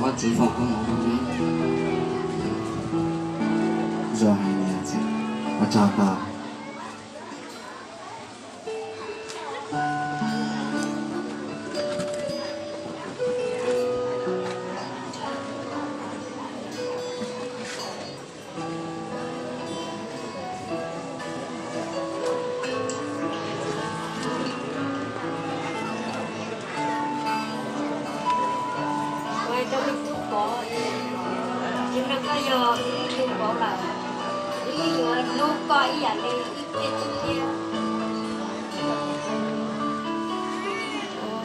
Koj tsis foom koob hmoov rau neb, zoo hais tias ua tsaug koj. Ua rau me tub Pov, tsis muaj koj yog ib tug Pov lawm, wb yuav hlub koj ib yam li ib peb tug thiab.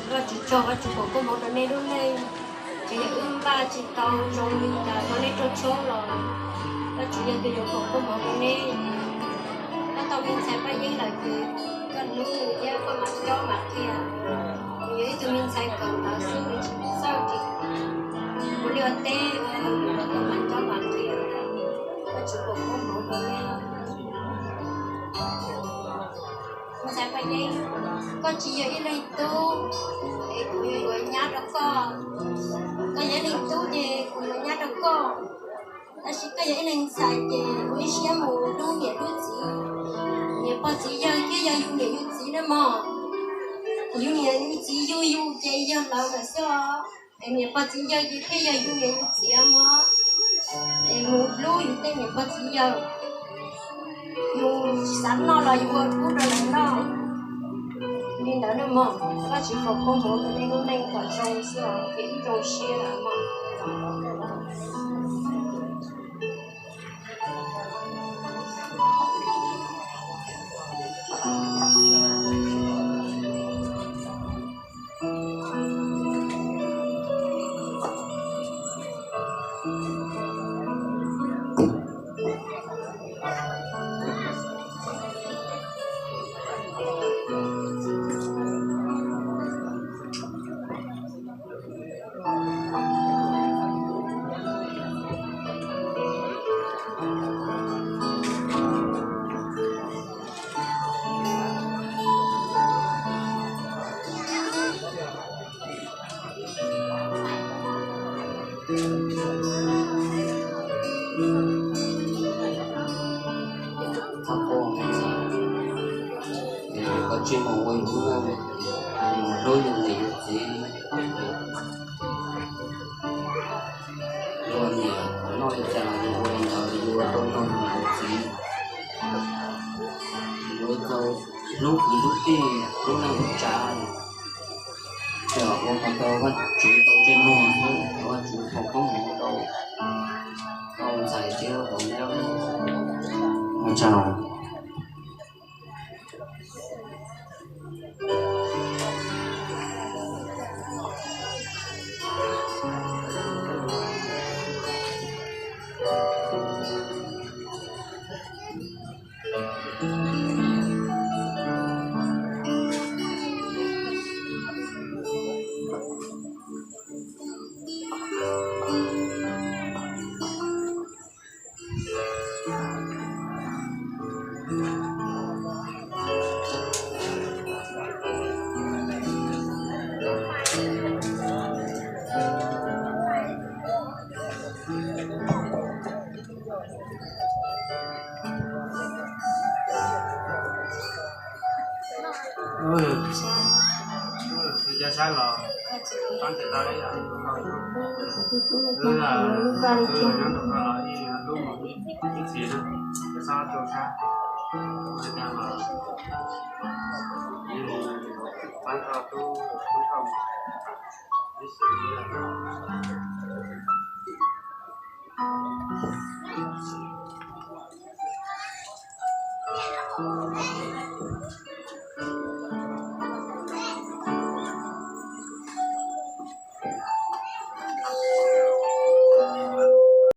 Koj tsis tso, koj tsis foom koob hmoov rau neb lub neej, tsuas yog wb npaj tsis tau zoo li cas rau neb rooj tshoob los koj tsuas yog tus yuav foom koob hmoov rau neb. Koj tau me ntxhais Paj Yeeb lawm ces koj hlub nws thiab koj mam cob mam qhia. Nws yog ib tug me ntxhais kawm ntawv xwb, nws tsis txawj ces ua liaj ua teb, koj mam cob mam qhia, koj tsis foom koob hmoov rau neb. Ntxhais Paj Yeeb, koj tsis yog ib leeg tub es kuv yuav nyab rau koj. Koj yog ib leeg tub ces kuv yuav nyab rau koj, tab sis koj yog ib leeg ntxhais ces kuv ib siab mus hlub niam hlub txiv, niam pog txiv yawg thiaj yog yus niam yus txiv na mog. Yus niam yus txiv yug yus ces yog lawv lawm xwb os. Es niam pog txiv yawg ces thiaj yog yus niam yus txiv mog. Es mus hlub yus tej niam pog txiv yawg, yus xav noj los yus ua pub rau lawv noj. Li ntawd na mog, koj tsis foom koob hmoov rau neb lub neej kom zoo xwb os, ces wb zoo siab lawm mog. Koj tsis mus ua yus lub neej, mus hlub yus niam yus txiv. Yus niam noj li cas yus ua li ntawd, yus ua tau noj yus niam yus txiv, yus ua tau hlub kwv hlub tij, hlub neej hlub tsav. Tsuas ua kom tau Vajtswv tau ntsej muag xwb, Vajtswv foom koob hmoov rau tau ntxhais thiab tau nyab. Ua tsaug. Tus cov sab los, wb nyob rau koj los ib txhis na, cov sab rau sab, tus cov sab los, pab koj tub tub koj ib txhis.